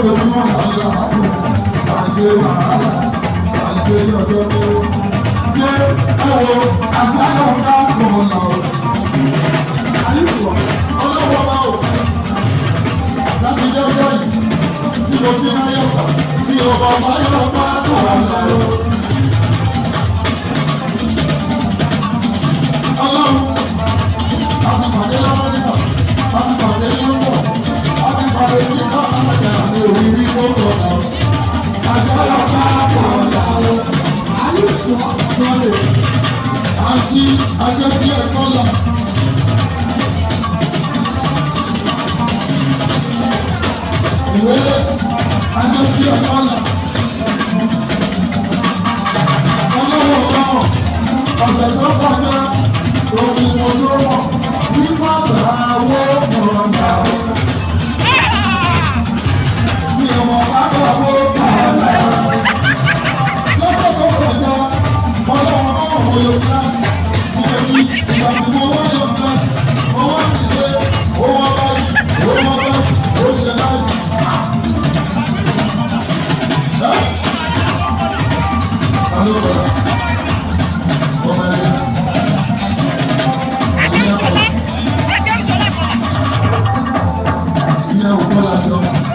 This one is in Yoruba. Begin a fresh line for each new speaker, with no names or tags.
Lójoojúmọ́ là ń làágùn, à ń ṣe wàhálà, à ń ṣe lọ́jọ́ ní. Yé ẹ wo àṣàyàn ká kàn lọ. Ọlọ́wọ́ bá o láti jẹ́ ọjọ́ yìí tí mo ti ráyọ̀ bí ọba báyọ̀ bá kàn lọ. Ọlọ́run, a ti pàdé l'Amẹ́ríkà, a ti pàdé London, a ti pàdé ní Canada ní orí bí mo lọ. Àṣàyàn ká kàn lọ. Àǹtí aṣẹ́ tí ẹ kọ́ lọ. Ìwé aṣẹ́ tí ẹ kọ́ lọ. Ọlọ́wọ́ náà ọ̀sẹ̀ tó kọjá òní mo tó mọ̀ nípa àwọ̀ ọ̀nà. Mi ò mọ̀ bàbá owó ọ̀nà. Lọ́sẹ̀ tó kọjá, ọlọ́wọ́ náà mo lo kíláàsì. Mi ò ní ìgbà tí mo wá lọ kíláàsì, mo wá ní pé ó wá báyìí, ó wá báyìí, ó ṣe báyìí. Ẹ́ ta ló kọjá?